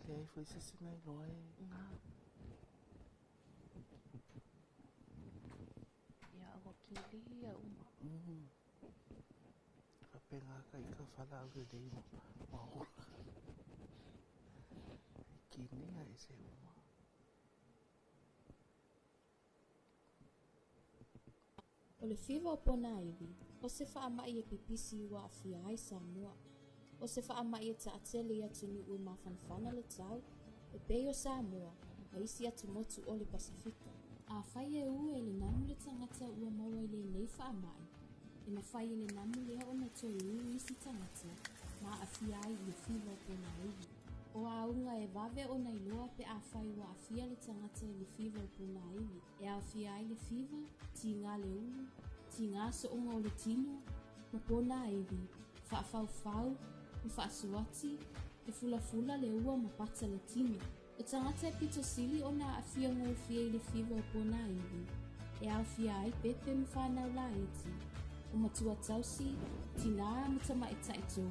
leai foi se isi na iloa e. Ia ua kilia uma. Faapena ka ita valaau lelei ma ola. E kinia ese uma. O le fiva o ponaivi, o se faama'i e pipisi ua aafia ai Samoa. O se faama'i e ta'atele i atunu'u e mafanafana le tau, e pei o Samoa ma isi atumotu o le Pasefika. Afai e ū e le namu le tagata ua maua i lenei faama'i, e mafai e le namu lea ona toe ū isi tagata ma aafia ai i le fiva o ponaivi. O auga e vave ona iloa pe afai ua aafia le tagata i le fiva o ponaivi, e aofia ai le fiva, tiga le ulu, tiga so'oga o le tino, ma ponaivi, fa'afaufau, ma fa'asuati, e fulafula le ua ma pata le tino. O tagata e pito sili ona aafia gofie i le fiva o ponaivi, e aofia ai pepe ma fanau laiti, o matua tausi, tinā ma tamaitai tō,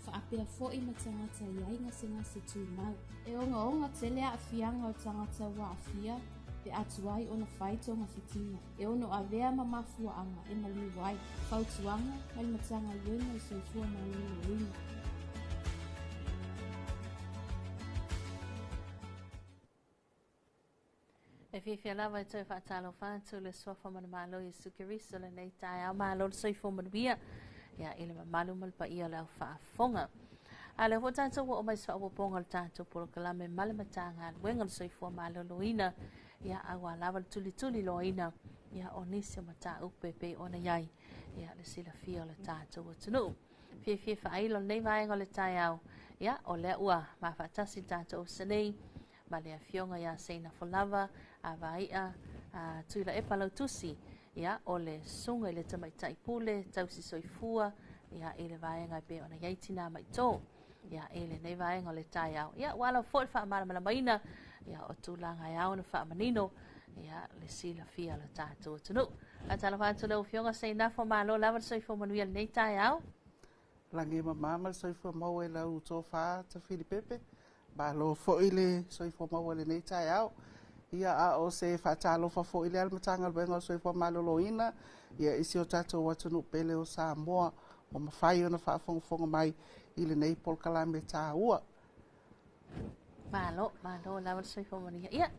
faapea fo'i ma tagata e i ai gasegase tumau. E ogaoga tele aafiaga o tagata ua aafia pe a tuai ona fai togafitiga e ono avea ma mafuaaga e maliu ai. Fautuaga mai le Matagaluega o le Soifua Maloloina. E fiafia lava e toe faatalofa atu i le Suafa Manumalo Iesu Keriso lenei taeao. Malo le soifua manuia ia i le mamalu ma le paia o le au faafofoga. A lea foi tatou ua oo mai se faaopoopoga o le tatou polokalame ma le Matagaluega o le Soifua Maloloina ia aua lava le tulituliloaina ia o nisi o mataupu e pei ona i ai ia le silafia o le tatou atunuu. Fiafia faailo lenei vaega o le taeao ia o lea ua mafaatasi le tatou ofisa nei ma le afioga ia Seinafolava Avai'a Tuilaepa Lautusi, ia, o le susuga i le tamaitai pule tausi soifua, ia, i le vaega e pei ona i ai tinā maitō, ia, i lenei vaega o le taeao. Ia, ua ala foi le faamalamalamaina, ia, o tulaga e ao ona faamanino, ia, le silafia o le tatou atunuu. Faatalofa atu lau Afioga Seinafo, malo lava le soifua manuia i lenei taeao. Lagi e mama ma le soifua maua i lau tofa Tafilipepe. Malo foi le soifua maua i lenei taeao. Ia, a o se faatalofa foi lea a le Matagaluega o le Soifua Maloloina ia i si o tatou atunuu pele o Samoa ua mafai ona faafogafoga mai i lenei polokalame taua. Malo, malo lava le soifua manuia. Ia,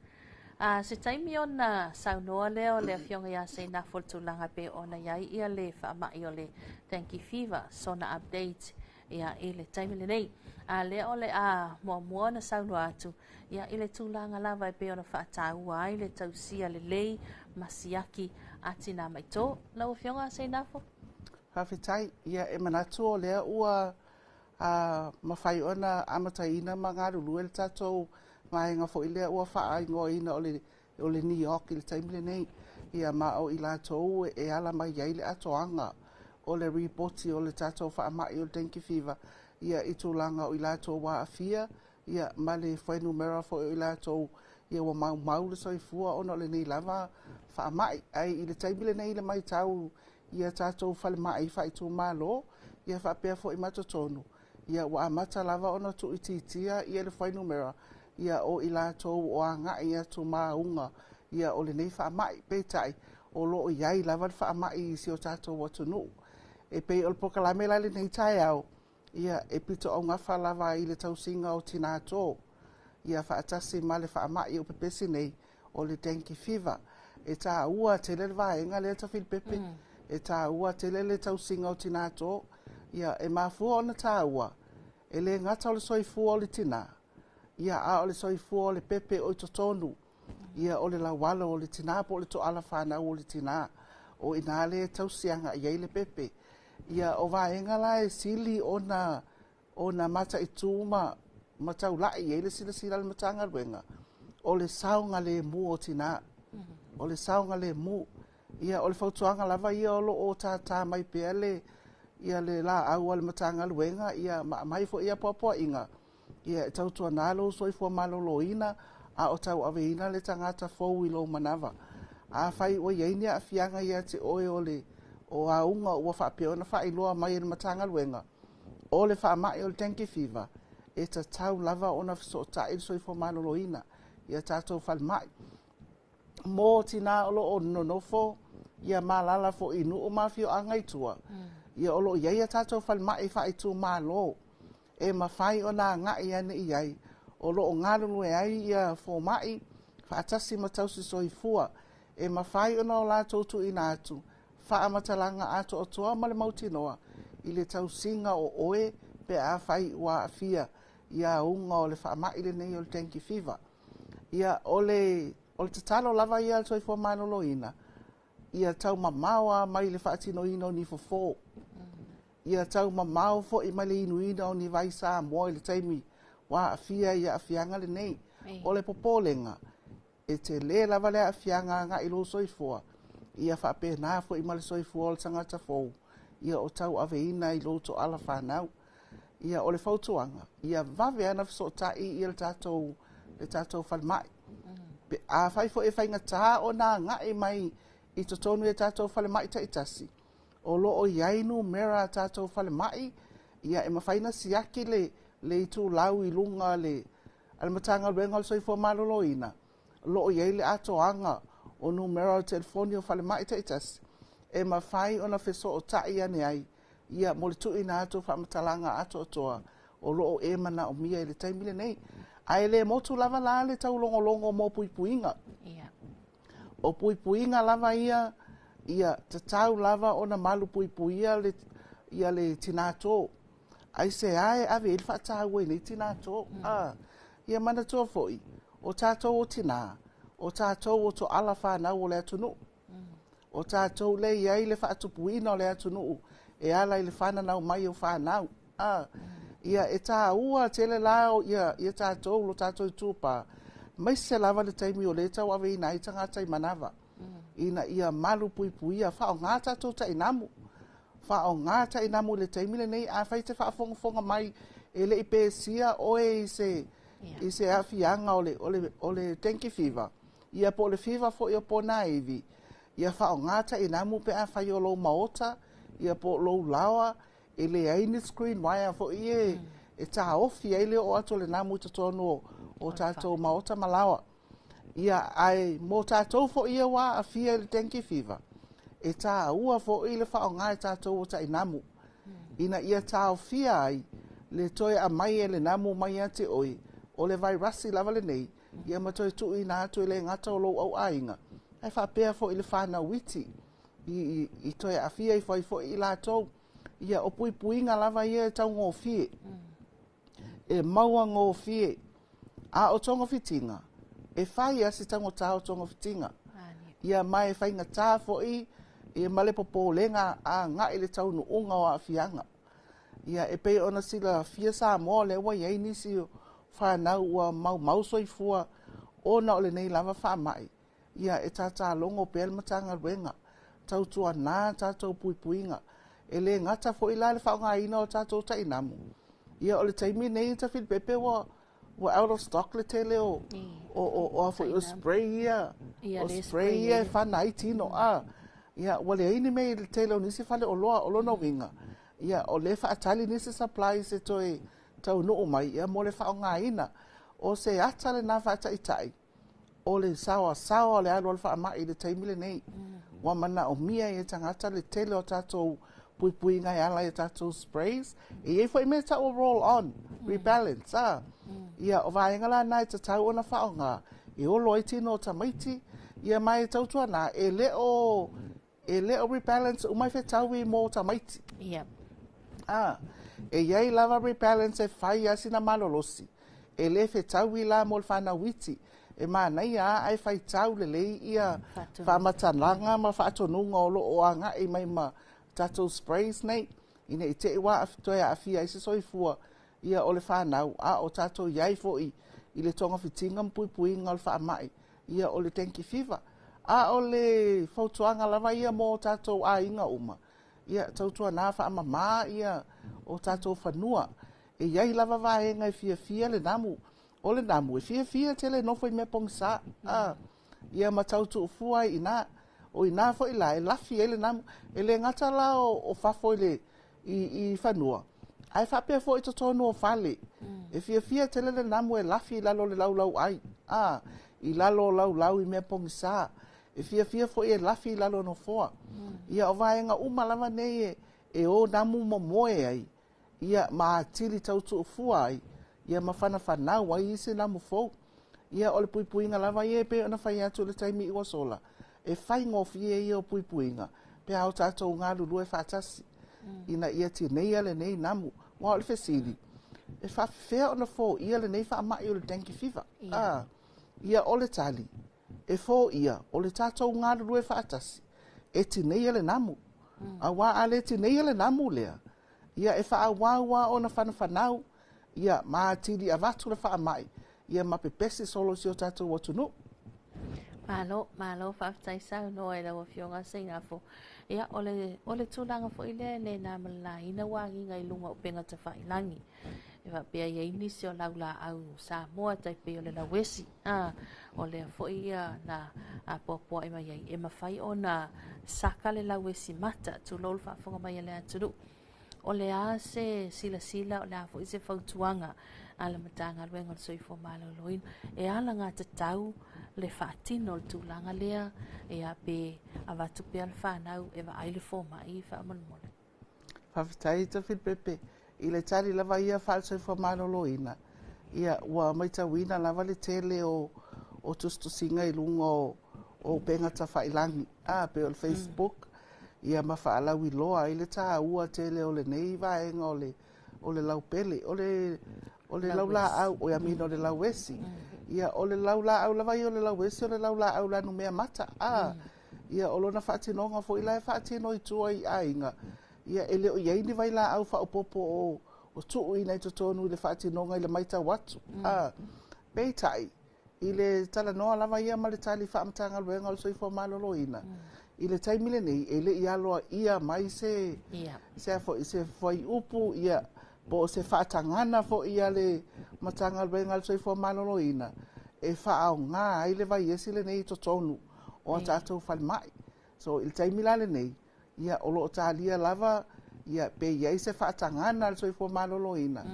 a se taimi ona saunoa lea o le Afioga ia Seinafo i le tulaga pei ona i ai ia le faama'i o le dengue fever, sona update ia i le taimi lenei. A lea o le a muamua ona saunoa atu ia i le tulaga lava e pei ona faataua ai le tausia lelei ma siaki a tinā maitō. Lau Afioga Seinafo. Faafetai. Ia, e manatu o lea ua a mafai ona amataina ma galulue le tatou vaega foi lea ua faaigoaina o le o le NEOC i le taimi lenei. Ia ma o i latou e ala mai ai le atoaga o le ripoti o le tatou faamai o le dengue fever ia i tulaga o i latou ua aafia ia ma le fuainumera foi o i latou ia ua maumau le soifua ona o lenei lava faamai. Ae i le taimi lenei i le matau i a tatou falemai faaitumalo ia faapea foi ma totonu, ia ua amata lava ona tuuitiitia ia le fuainumera ia o i latou o agai atu ma auga ia o lenei faamai. Peitai, o lo o i ai lava le faamai i si o tatou atunuu. E pei o le polokalame la i lenei taeao, ia e pitoaugafa lava i le tausiga o tinā tō, ia faatasi ma le faamai o pepesi nei o le dengue fever. E taua tele le vaega lea Tafilipepe, e taua tele le tausiga o tinā tō. Ia e mafua ona taua, e le gata o le soifua o le tinā, ia a o le soifua o le pepe o i totonu, ia o le laualo o le tinā po o le toala fanau o le tinā. O i inā lea e tausi agai i ai le pepe. Ia o vaega la e sili ona ona mataitu ma ma taula'i i ai le silasila a le Matagaluega, o le saogalemu o tinā. O le saogalemu. Ia o le fautuaga lava ia o lo o tātā mai pea le ia le laau a le Matagaluega ia ma aumai foi ia apoapoaiga, ia e tautuana lou soifua maloloina a o tauaveina le tagata fou i lou manava. Afai ua i ai ni aafiaga ia te oe o le o auga ua faapea ona faailoa mai e le Matagaluega, o le faamai o le dengue fever, e tatau lava ona fesootai le Soifua Maloloina i a tatou falemai. Mo tinā o lo o nonofo ia ma alaala foi i nuu ma afioaga i tua, ia o lo o i ai a tatou falemai faaitumalo e mafai ona agai ane i ai, o lo o galulue ai ia fomai faatasi ma tausi soifua e mafai ona o latou tuuina atu faamatalaga atoatoa ma le mautinoa i le tausiga o oe pe afai ua aafia i auga o le faamai lenei o le dengue fever. Ia, o le, o le tatalo lava ia a le Soifua Maloloina, ia taumamao lava mai le faatinoina o ni fofo. Ia taumamao foi mai le inuina o ni vai Samoa i le taimi ua aafia i aafiaga lenei. O le popolega, e tele lava le aafiaga agai i lou soifua, ia faapena foi ma le soifua o le tagata fou, ia o tauaveina i lou toala fanau. Ia, o le fautuaga, ia vave lava ona fesootai ia le tatou, le tatou falemai. Pe afai foi e faigata ona agai mai i totonu i a tatou falemai taitasi, o lo o i ai numera a tatou falemai, ia e mafai ona siaki le, le itulau i luga a le, a le Matagaluega o le Soifua Maloloina, o lo o i ai le atoaga o numera o telefoni o falemai taitasi e mafai ona fesootai ane ai ia mo le tuuina atu o faamatalaga atoatoa o lo o e manaomia i le taimi lenei. Ae le motu lava la le taulogologo mo puipuiga. Ia. O puipuiga lava ia, ia tatau lava ona malu puipuia le, ia le tinā tō. Aisea e ave i ai le faataua i nei tinā tō? A, ia manatua foi, o tatou o tinā, o tatou o toala fanau o le atunuu. O tatou lea e i ai le faatupuina o le atunuu e ala i le fananau mai o fanau. A, ia e taua tele la ia, ia tatou, lo tatou itupa, aemaise lava le taimi o lea e tauaveina ai tagata i manava, ina ia malu puipuia, faaaoga tatou tainamu. Faaaoga tainamu i le taimi lenei, afai e te faafogafoga mai e le i pesia oe i se, i se aafiaga o le, o le, o le dengue fever, ia po o le fever foi o ponaivi, ia faaaoga tainamu pe afai o lou maota, ia po o lou laoa, e leai ni screen wire foi e, e taofi ai le oo atu o le namu i totonu o, o tatou maota ma laoa. Ia, ae mo tatou foi ia ua aafia i le dengue fever, e taua foi le faaaoga e tatou o tainamu, ina ia taofia ai le toe aumai e le namu mai ia te oe, o le vairasi lava lenei, ia ma toe tuuina atu e le gata o lou auaiga, ae faapea foi i le fanau iti i, i, i toe aafia ifo ai foi i latou. Ia, o puipuiga lava ia e taugofie. E maua gofie. A o togafitiga, e fai lava si taugata o togafitiga. Ia, ma e faigata foi ia ma le popolega agai i le taunuuga o aafiaga. Ia, e pei ona silafia Samoa, o lea ua i ai nisi o fanau ua maumau soifua ona o lenei lava faamai. Ia, e tatalogo pea le Matagaluega, tautuana tatou puipuiga. E le gata foi la le faaaogaina o tatou tainamu, ia o le taimi nei Tafilipepe ua ua out of stock le tele o o o o a foi o spray ia, o spray ia e fana ai tino a. Ia ua leai ni mea i le tele o nisi faleoloa, o lona uiga, ia o lea e faatali nisi supplies e toe taunuu mai ia mo le faaaogaina. O se ata lena faataitai o le saoasaoa o le alu o le faamai i le taimi lenei. Ua manaomia e tagata le tele o tatou puipuiga e ala i a tatou sprays. E i ai foi mea e tau o roll on, rebalance, a. Ia, o vaega la na e tatau ona faaaoga e olo ai tino o tamaiti, ia ma e tautuana, e le o E le o rebalance uma e fetaui mo tamaiti. Ia. A, e i ai lava rebalance e fai a sina malolosi. E le fetaui la mo le fanau iti. E manaia a ae faitau lelei ia faamatalaga ma faatonuga o lo o agai mai ma tatou sprays nei, ina i te i ua toe aafia ai se soifua ia o le fanau, a o tatou i ai foi i le togafitiga ma puipuiga o le faamai ia o le dengue fever. A o le fautuaga lava ia mo tatou aiga uma, ia tautuana faamama ia o tatou fanua. E i ai lava vaega e fiafia le namu. O le namu, e fiafia tele e nofo i mea pogisa, a, ia ma tau tuufua ai i ina. O ina foi la e lafi ai le namu. E le gata la o, o fafo i le, i, i fanua, Ae faapea foi i totonu o fale, e fiafia tele le namu e lafi i lalo o le laulauai, a, i lalo o laulau i mea pogisā. E fiafia foi e lafi i lalo o nofoa. Ia, o vaega uma lava nei e, e o namu momoe ai, ia, ma atili tau tuufua ai, ia ma fanafanau ai isi namu fou. Ia, o le puipuiga lava ia e pei ona fai atu i le taimi ua sola, e faigofie ia o puipuiga, pe a o tatou galulue faatasi, ina ia tineia lenei namu. Aua o le fesili, e faapefea ona foia lenei faamai o le dengue fever? A, ia o le tali, e foia o le tatou galulue faatasi, e tineia le namu. Aua a le tineia le namu lea, ia e faaauau lava ona fanafanau, ia ma atili avatu le faamai, ia ma pepesi solo i si o tatou atunuu. Malo, malo faafetai saunoa i lau Afioga Seinafo. Ia, o le, o le tulaga foi lea e le na ma le laina ua agiga i luga o upega tafailagi. E faapea e i ai nisi o laulaau Samoa tai pei o le lauesi. A, o lea foi ia na apoapoai mai ai e mafai ona saka le lauesi mata, tulou le faafofoga mai a le atunuu. O le a se silasila, o le a foi se fautuaga a le Matagaluega o le Soifua Maloloina e alagatatau le faatino o le tulaga lea, ia pe avatu pea le fanau e vaai le fomai faamolemole? Faafetai Tafilipepe. I le tali lava ia faale-soifua maloloina, ia ua matauina lava le tele o tusitusiga i luga o upega tafailagi, a pei o le Facebook, ia ma faalauiloa ai le taua tele o lenei vaega o le o le laupele, o le o le laulaau, oi amina o le lauesi. Ia o le laulaau lava ia o le lauesi o le laulaau lanumea mata. A, ia o lona faatinoga foi la e faatino i tua i aiga, ia e le o i ai ni vailaau faaopoopo o tuuina i totonu i le faatinoga i le matau atu. A, peitai, i le talanoa lava ia ma le tali faa-Matagaluega o le Soifua Maloloina, i le taimi lenei, e le i aloaia mai se, se, a foi, se fuaiupu, ia, po o se faatagana foi a le Matagaluega o le Soifua Maloloina e faaaoga ai le vaiesi lenei i totonu o a tatou falemai. So, i le taimi la lenei, ia, o lo o talia lava ia, pe i ai se faatagana a le Soifua Maloloina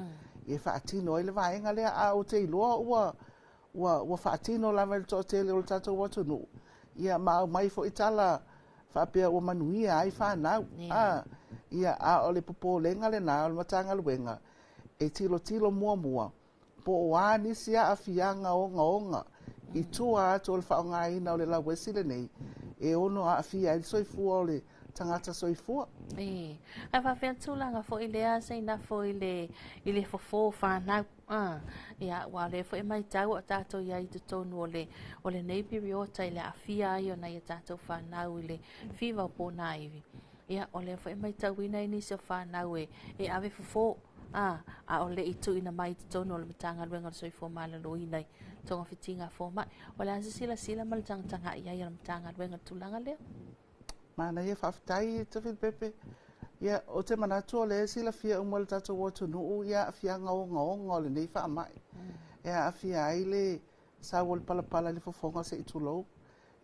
e faatino ai le vaega lea, a ou te iloa ua ua faatino lava e le toatele o le tatou atunuu, ia ma aumai foi tala faapea ua manuia ai fanau. A, ia, a o le popolega lena o le Matagaluega e tilotilo muamua po o a nisi aafiaga ogaoga i tua atu o le faaaogaina o le lauesi lenei e ono aafia ai le soifua o le tagata soifua. E, ae faapea le tulaga foi lea Seinafo i le, i le fofo o fanau. A, ia, aua o lea foi e matau a o tatou i ai i totonu o le, o lenei piriota i le aafia ai o nai a tatou fanau i le fiva o ponaivi. Ia, o lea foi e matauina i nisi o fanau e, e ave fofo, a, a o le i tuuina mai i totonu o le Matagaluega o le Soifua Maloloina i togafitiga a fomai. O le a se silasila ma le tagatagai i ai a le Matagaluega i le tulaga lea? Manaia, faafetai Tafilipepe. Ia, ou te manatu o lea e silafia uma e le tatou atunuu ia aafiaga ogaoga o lenei faamai. E aafia ai le sau o le palapala i le fofoga se i tulou,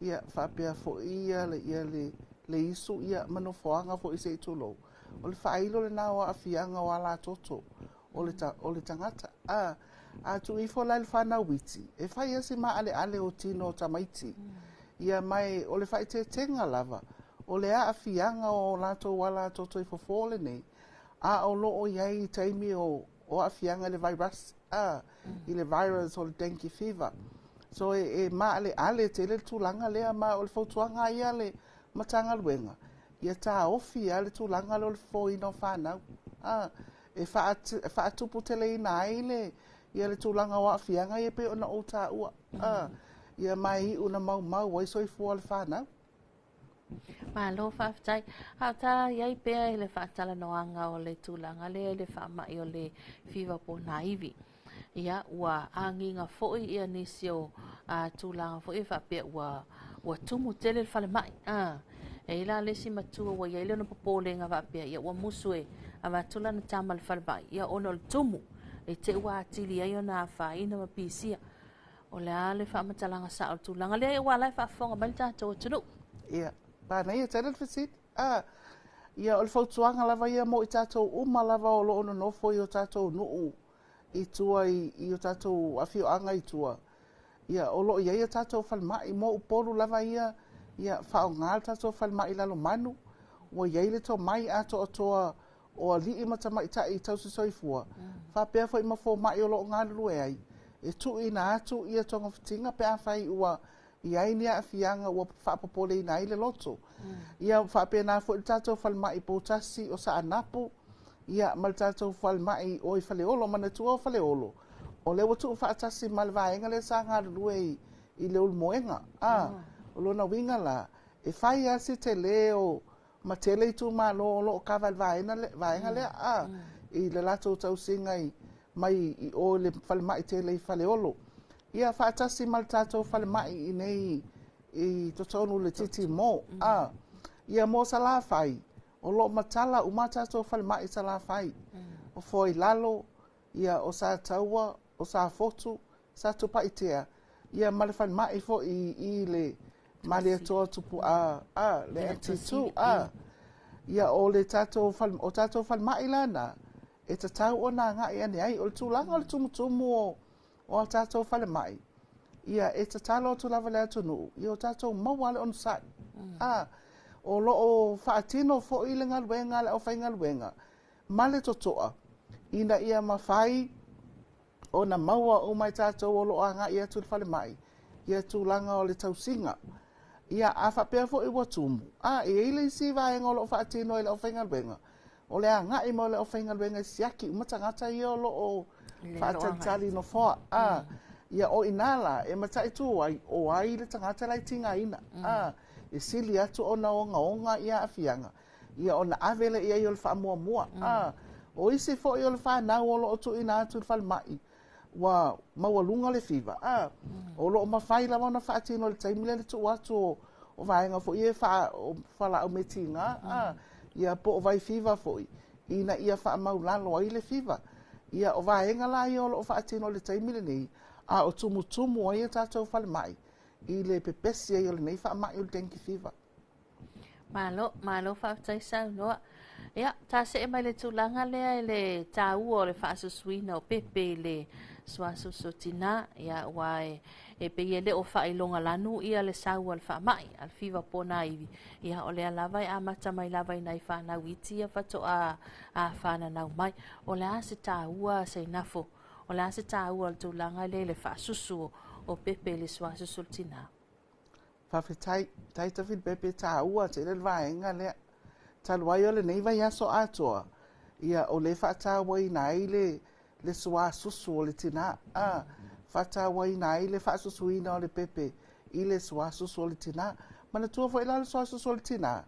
ia faapea foi ia le, ia le, le isu ia ma nofoaga foi se i tulou. O le faailo lena o aafiaga o alatoto o le, ta, o le tagata. A, a tuu ifo la i le fanau iti, e fai lava si maaleale o tino o tamaiti. Ia ma e o le faaeteetega lava o le aafiaga o latou alatoto i fofo lenei, a o lo o i ai i taimi o, o aafiaga i le vairasi, a, i le virus o le dengue fever. So e, e maaleale tele le tulaga lea, ma o le fautuaga lava ia a le Matagaluega, ia taofi lava le tulaga lea o le fofoina o fanau, a, e faatuputeleina ai le, ia le tulaga o aafiaga ia e pei ona ou taua, a, ia ma e iu ina maumau ai soifua o le fanau. Malo faafetai. A o ta i ai pea i le faatalanoaga o le tulaga lea i le faamai o le fiva ponaivi. Ia, ua agiga foi ia nisi o a, tulaga foi e faapea ua, ua tumu tele le falemai. A, e i ai la le isi matua ua i ai lona popolega faapea, ia ua musu e avatu lana tama i le falemai, ia ona o le tumu, i te i ua atili ai ona afaina ma pisia. O le a le faamatalaga sao o le tulaga lea, aua o la e faafofoga mai le tatou atunuu. Ia, manaia tele le fesili. A, Ia, o le fautuaga lava ia mo i tatou uma lava o loo nonofo i o tatou nuu i tua i o tatou afioaga i tua. Ia, o loo i ai a tatou falemai mo Upolu lava ia, ia faaaoga le tatou falemai i Lalomanu, ua i ai le tomai atoatoa o alii ma tamaitai tausi soifua, faapea foi ma fomai o loo galulue ai, e tuuina atu ia togafitiga pe afai ua i ai ni aafiaga ua faapopoleina ai le loto. Ia faapena foi le tatou falemai i Poutasi o Saanapu, ia ma le tatou falemai o i Faleolo. Manatua o Faleolo, o lea ua tuufaatasi ma le vaega lea sa galulue i le Ulumoega. O lona uiga la, e fai lava si tele o ma tele itumalo o loo kava i le vaega lea, i le latou tausiga mai i o i le falemai tele i Faleolo. Ia faatasi ma le tatou falemai i nei i totonu le Titimo. Ia mo Salafai, o loo matala uma tatou falemai i Salafai. O Foailalo, ia o Sataua, o Safotu, Satupaitea, ia ma le falemai foi i le Malietoa Tupu le MT2. Ia o le tatou o tatou falemai lana, e tatau ona agai ane ai. O le tulaga o le tumutumu o a tatou falemai, ia e tatalo atu lava le atunuu, ia o tatou maua le onosai. O loo faatino foi le galuega a le aufaigaluega ma le totoa, ina ia mafai ona maua uma e tatou o loo agai atu i le falemai ia tulaga o le tausiga. Ia a faapea foi ua tumu, e i ai le isi vaega o loo faatino e le aufaigaluega, o le agai mai o le aufaigaluega e siaki uma tagata ia o loo faatalitali nofoa. Ia o ina la e mataitu ai o ai le tagata la e tigaina, e sili atu ona ogaoga ia aafiaga, ia ona ave lea i ai o le faamuamua. O isi foi o le fanau o loo tuuina atu i le falemai ua maualuga le fiva, o loo mafai lava ona faatino i le taimi lea le tuu atu o vaega foi ia o fualaau metiga, ia po o vai fiva foi, ina ia faamaulalo ai le fiva. Ia o vaega la ia o loo faatino i le taimi lenei, a o tumutumu ai a tatou falemai i le pepesi ai o lenei faamai o le dengue fever. Malo, malo faafetai saunoa. Ia, ta see mai le tulaga lea i le taua o le faasusuina o pepe i le suasusu tina, ia ua e pei e le o faailoga lanu ia le sau o le faamai, a le fiva pona ivi. Ia o lea lava e amata mai lava i nai fanau iti ia fatoa a whananau mai. O le a se taua se nafo, o le a se taua o le tulaga lea i le faasusu o pepe i le suasusu tina. Faafetai, tai tafi pepe taua tele le vaega lea. Talu ai o lenei vaiaso atoa, ia o le faatauaina ai le suasusu o le tina. Faatauaina ai le faasusuina o le pepe i le suasusu o le tina. Manatua foi la le suasusu o le tina,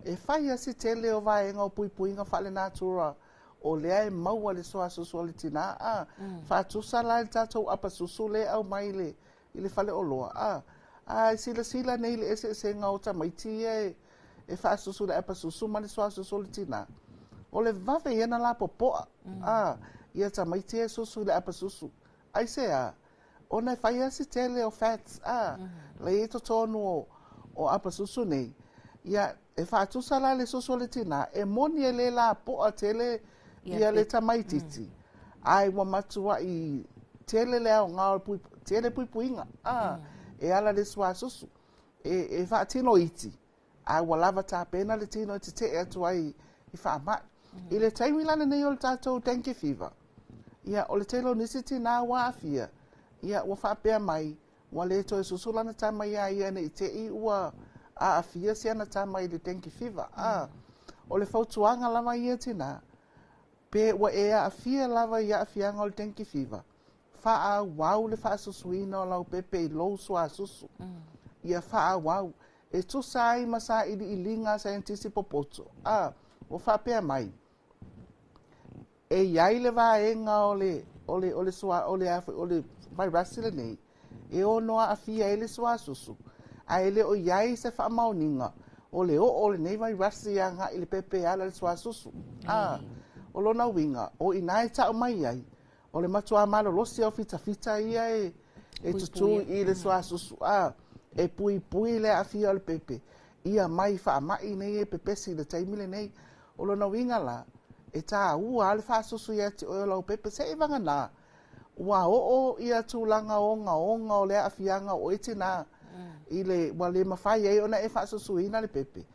e fai asi tele o vaega o puipuiga faale-natura o lea e maua le suasusu o le tina. Faatusa la i le tatou apasusu le au mai i le faleoloa. A silasila nei le eseesega o tamaiti ia e faasusu le apasusu ma le suasusu o le tina. O le vave ia na lapopoa. Ia tamaiti e susu le apasusu. Ai se a, ona e fai asi tele o fats, le i totonu o apasusu nei. Ia, e faatusa la le susu o le tina, e moni e le lapoa tele ia le tamaititi. Ai ua matuai tele le aoga o le tele puipuiga. E ala le suasusu. E faatino iti. A ua lava tapena le tino e tetee atu ai i faamai. I le taimi la lenei o le tatou dengue fever, ia o le tele o nisi tina ua aafia, ia ua faapea mai, ua le toe susu lana tama ia ia nei te i ua aafia si ana tama i le dengue fever. O le fautuaga lava ia tina, pe ua e aafia lava i aafiaga o le dengue fever, faaauau le faasusuina o lau pepe i lou suasusu. Ia faaauau. E tusa ai ma sailiiliga a saienitisi popoto. Ua faapea mai, e iai le vaega o le o le o le sua o le o le vairasi lenei, e ono aafia ai le suasusu, ae le o iai se faamaoniga o le oo o lenei vairasi agai i le pepe e ala i le suasusu. O lona uiga, o ina e tau mai ai, o le matua malolosi o fitafita ia e tutū i le suasusu, e puipui le aafia o le pepe, ia mai faamai nei e pepesi i le taimi lenei. O lona uiga la, e tāua lava le faasusu ia te oe o lau pepe seʻi vagana ua oo ia tulaga ogaoga o le aafiaga o oe tinā i le ua le mafai ai ona e faasusuina le pepe.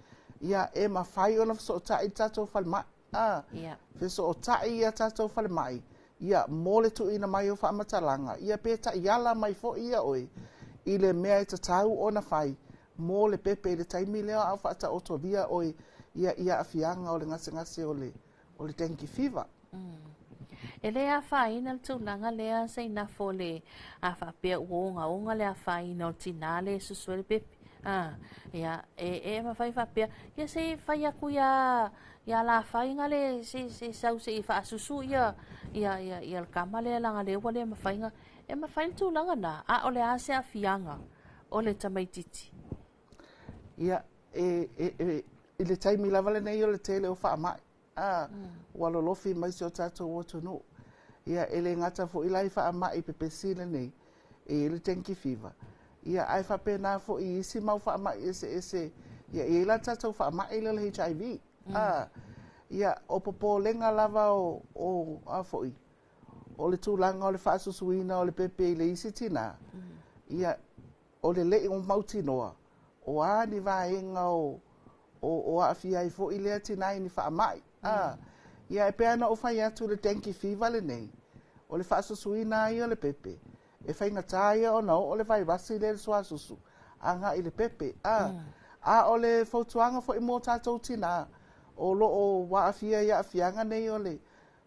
Ia, e mafai ona fesootai i le tatou falemai. A, fesootai ia tatou falemai, ia, mo le tuuina mai o faamatalaga, ia pe taiala mai foi ia oe i le mea e tatau ona fai mo le pepe i le taimi lea a o faataotolia oe ia i aafiaga o le gasegase o le o le dengue fever. E le afaina le tulaga lea Seinafo le a faapea ua ogaoga le afaina o le tinā lea e susu ai le pepe. A, ia, e, e mafai faapea, ia se i fai atu ia ia Lafaiga le se se sau se i faasusu ia ia ia ia le tama lea leaga lea ua le mafai ona e mafai le tulaga na, a o le a se aafiaga o le tamaitiiti? Ia, e, e, e, i le taimi lava lenei o le tele o faamai, a, ua lolofi mai si o tatou atunuu. Ia, e le gata foi la i faamai pepesi lenei, e i ai le dengue fever, ia, ae faapena foi i isi mau faamai eseese, ia, e i ai la tatou faamai lea o le HIV. A, ia, o popolega lava o, o, a foi, o le tulaga o le faasusuina o le pepe i le isi tinā, ia, o le le i mautinoa, o a ni vaega o, o, o aafia ai foi lea tinā i ni faamai. A, ia, e pei ona ou fai atu i le dengue fever lenei, o le faasusuina ai o le pepe, e faigata ia ona oo le vairasi lea i le suasusu agai i le pepe. A, a o le fautuaga foi mo tatou tinā o lo o aafia i aafiaga nei o le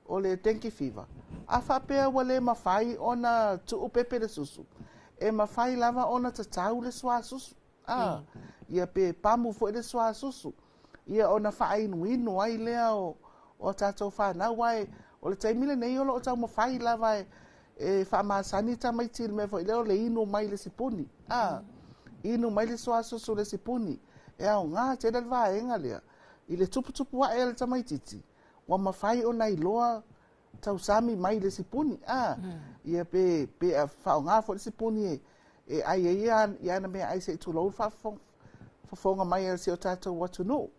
o le dengue fever, a faapea ua le mafai ona tuu pepe le susu, e mafai lava ona tatau le suasusu. A, ia pe pamu foi le suasusu, ia ona faainuinu ai lea o, o a tatou fanau, ae o le taimi lenei o lo o taumafai lava e, e faamasani tamaiti i le mea foi lea o le inu mai le sipuni. A, inu mai le suasusu i le sipuni, e aoga tele le vaega lea i le tuputupu ae o le tamaitiiti, ua mafai ona iloa tausami mai le sipuni. A, ia pe, pe faaaoga foi le sipuni e, e ai ai ia ana meaai se i tulou le faafofoga mai a si o tatou atunuu.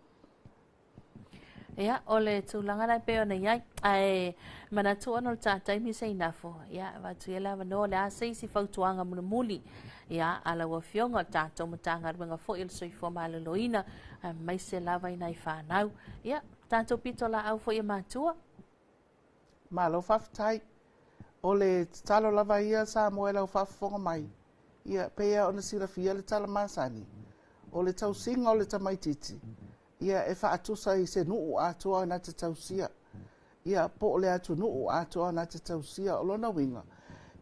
Ia, o le tulaga la e pei ona i ai, ae manatu ona o le ta taimi Seinafo, ia, avatu ia le avanoa o le a se isi fautuaga mulimuli, ia, a lau Afioga o le tatou Matagaluega foi o le Soifua Maloloina, aemaise lava i nai fanau. Ia, tatou pitolaau foi e matua. Malo faafetai. O le tatalo lava ia Samoa i lau faafofoga mai, ia, pei lava ona silafia le tala masani, o le tausiga o le tamaitiiti, ia, e faatusa i se nuu atoa na te tausia, ia, po o le atunuu atoa na te tausia. O lona uiga,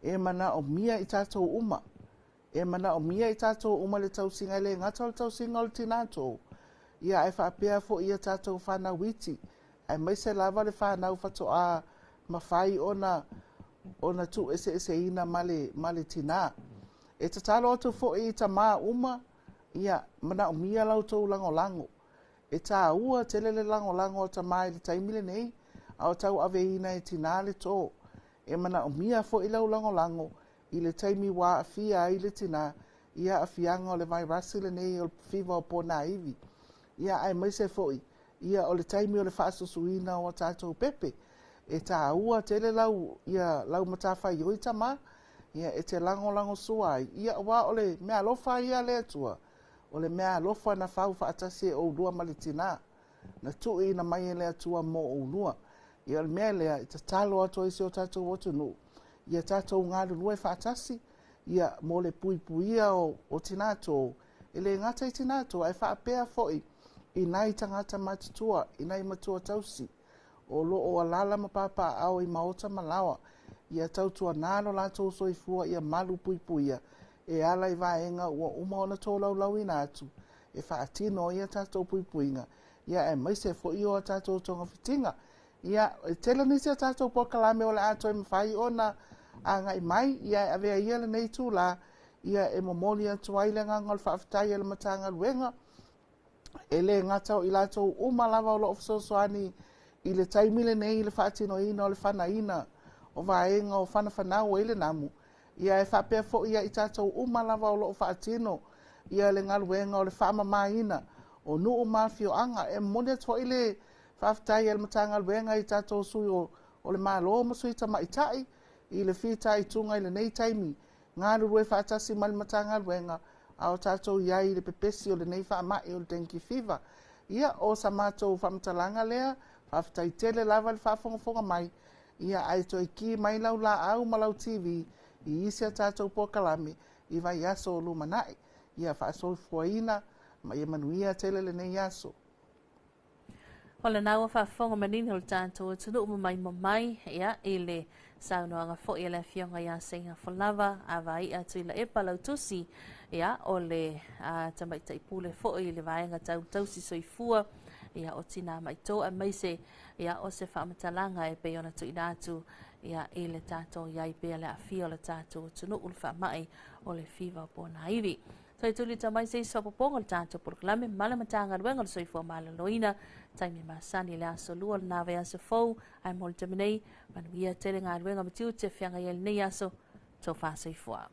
e manaomia i tatou uma, e manaomia i tatou uma le tausiga, e le gata o le tausiga o le tinā tō, ia, ae faapea foi i a tatou fanau iti, aemaise lava le fanau faatoa mafai ona ona tuueseeseina ma le, ma le tinā. E tatalo atu foi i tamā uma, ia, manaomia la outou lagolago. E tāua tele le lagolago a tamā i le taimi lenei, a o tauaveina e tinā le tō. E manaomia foi lau lagolago i le taimi ua aafia ai le tinā i aafiaga o le vairasi lenei o le fiva o ponaivi. Ia, aemaise foi, ia, o le taimi o le faasusuina o a tatou pepe. E tāua tele lau, ia, lau matafaioi tamā, ia, e te lagolagosua ai, ia, aua o le meaalofa ia a le Atua, o le meaalofa na fau faatasi e oulua ma le tinā, na tuuina mai e le Atua mo oulua. Ia, o le mea lea e tatalo atu ai si o tatou atunuu, ia tatou galulue faatasi, ia, mo le puipuia o, o tinā tō, e le gata i tinā tō, ae faapea foi i nai tagata matutua, i nai matua tausi, o lo o alaala ma papaaao i maota ma laoa, ia tautuanā lo latou soifua ia malu puipuia e ala i vaega ua uma ona tolaulauina atu e faatino ai a tatou puipuiga, ia aemaise foi o a tatou togafitiga. Ia, e tele nisi a tatou polokalame o le a toe mafai ona agai mai, ia e avea ia lenei itulā, ia e momoli atu ai le agaga o le faafetai a le Matagaluega, e le gata o i latou uma lava o lo o fesoasoani i le taimi lenei i le faatinoina o le fanaina o vaega o fanafanau ai le namu, ia e faapea foi ia i tatou uma lava o lo o faatino ia le galuega o le faamamaina o nuu ma afioaga. E momoli atu foi le Faafetai e le Matagaluega i tatou sui o le Malo ma sui tamaitai i le fitaituga i lenei taimi, galulue faatasi ma le Matagaluega a o tatou i ai i le pepesi o lenei faamai o le dengue fever. Ia, o sa matou faamatalaga lea, faafetai tele lava le faafogafoga mai, ia ae toe ki mai lau laau ma lau TV i isi a tatou polokalame i vaiaso o lumanai. Ia faasoifuaina ma ia manuia tele lenei aso. O lena ua faafofoga manino le tatou atunuu ma maimoa mai ia i le saunoaga foi a le Afioga ia Seiga Folava Avai'a Tuilaepa Lautusi, ia o le tamaitai pule foi i le vaega tau tausi soifua ia o Tinā Maito, aemaise ia o se faamatalaga e pei ona tuuina atu ia i le tatou i ai pea le aafia o le tatou atunuu le faamai o le fiva o ponaivi. Toe tulita mai se isi faaopoopoga o le tatou polokalame ma le Matagaluega o le Soifua Maloloina, taimi masani le aso 2 o lena vaiaso fou, ae mo le taimi nei, manuia tele galuega ma tiute feagai ai lenei aso. Tofa soifua.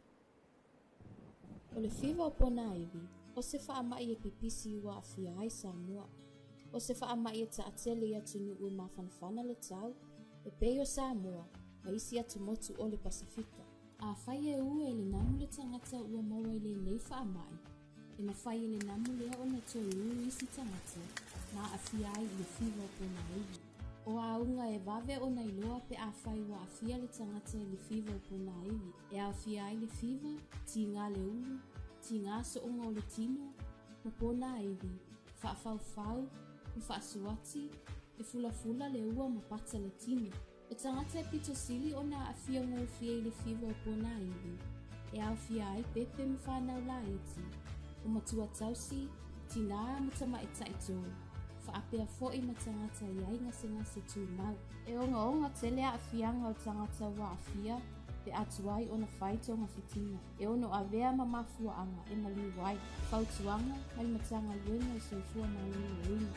O le fiva o ponaivi, o se faamai e pipisi ua aafia ai Samoa. O se faamai e taatele i atunuu e mafanafana le tau, e pei o Samoa ma isi atumotu o le Pasifika. Afai e ua e le namu le tagata ua maua i lenei faamai, e mafai e le namu lea ona toe ulu isi tagata na aafia ai i le fiva o ponaivi. O auga e vave ona iloa pe afai ua aafia le tagata i le fiva o ponaivi, e aofia ai le fiva, tiga le ulu, tiga sooga o le tino, ma ponaivi, faafaufau, ma faasuati, e fulafula le ua ma pata le tino. O tagata e pito sili ona aafia gofie i le fiva o ponaivi, e aofia ai pepe ma whanau laiti, o matua tausi, tinā ma tamaita'i tō, faapea fo'i ma tagata i ai gasegase tumau. E ogaoga tele aafiaga o tagata ua aafia pe atu ai ona fai togafitiga e ono avea ma mafuaaga e maliu ai. Fautuaga mai le Matagaluega o Soifua Maloloina.